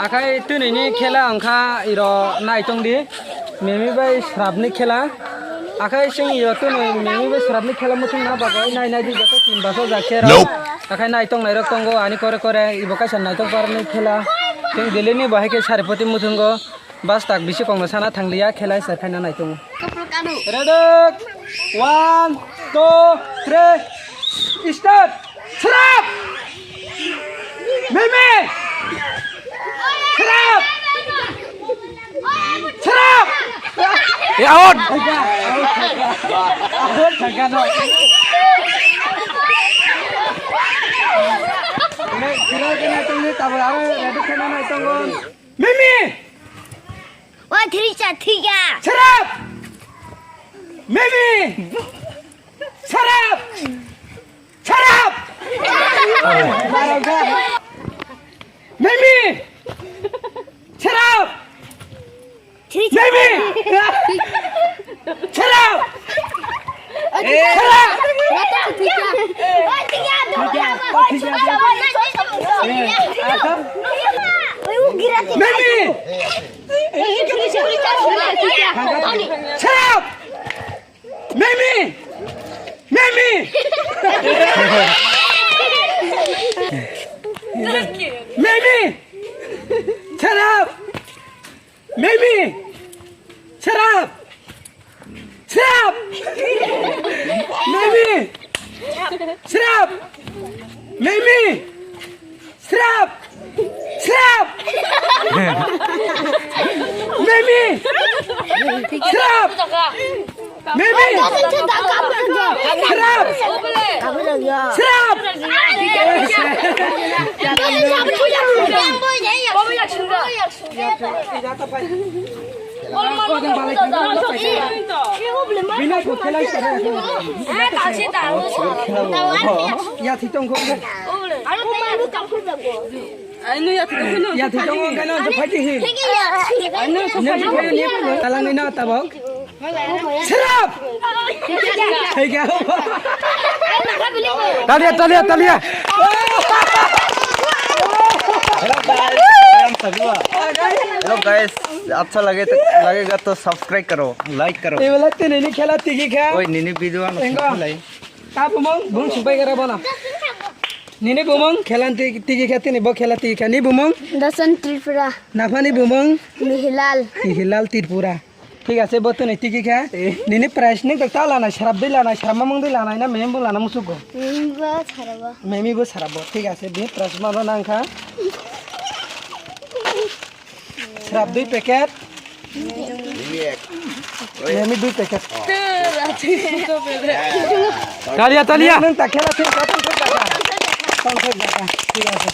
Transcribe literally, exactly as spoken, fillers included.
Akhai twnini khela wngkha iro naitong di. Mimi bai srapni khela. Akhai chwng iro twnwi Mimi bai srapni khela muchung na bagwi nai nai di joto team basa jak se rok. Nope. Akhai naitong nairok tongo ani kore kore ibo kaisa naitong parni khela. Chwng delini bo hai khe saripoti muchungo. Bas tak bisi kongno sana thangliya, khela esa khaina naitongo. Ready? One, two, three, start! Srap! Mimi! Srap! Srap! Eh, out! Out, thangka no. Kira kena tongni tabuk aro ready kena naitongo. Mimi! Oi, thirisa, thika. Srap! Mimi! Srap! Srap! Mimi! Srap! Mimi! Srap! Srap! Mimi! Srap! Mimi! Mimi! Mimi! Srap! Mimi! Srap! Srap! Mimi! Srap! Mimi! Srap! Srap! Mimi! Srap! Mimi! Srap! Srap! Ya, thwi tong kho. Ya, thwi tong kho, kano, sa phaidi hi. Talangwi na, tabok. Srap! Thai kya? Talia, talia, talia. Hello guys, I am Sabiwa. Hello guys, अच्छा लगे तो, लगेगा तो सब्सक्राइब करो, लाइक करो। Ei bela tini ni khela tigi kha. Oi, nini video ano Engo. Saklai. Ta bumung, bung sumpai gara bono. Nini bumung, khela tigi, tigi kha, tini bo khela tigi kha. Ni bumung? Dasan Tripura. Naphani bumung? Mihilal. Mihilal Tripura. Thik ase, bo tini tigi kha. Eh. Nini price ni ta lanai, srap dei lanai, srap mamung dei lanai na, mem bo lana musugo. Mem bo srap bo. Memi bo srap bo. Thik ase, bi price ma bo nang kha. Srap dui packet. Memi dui packet. Talia, talia. Nang ta khela thik kha, thik kha. Thik ase.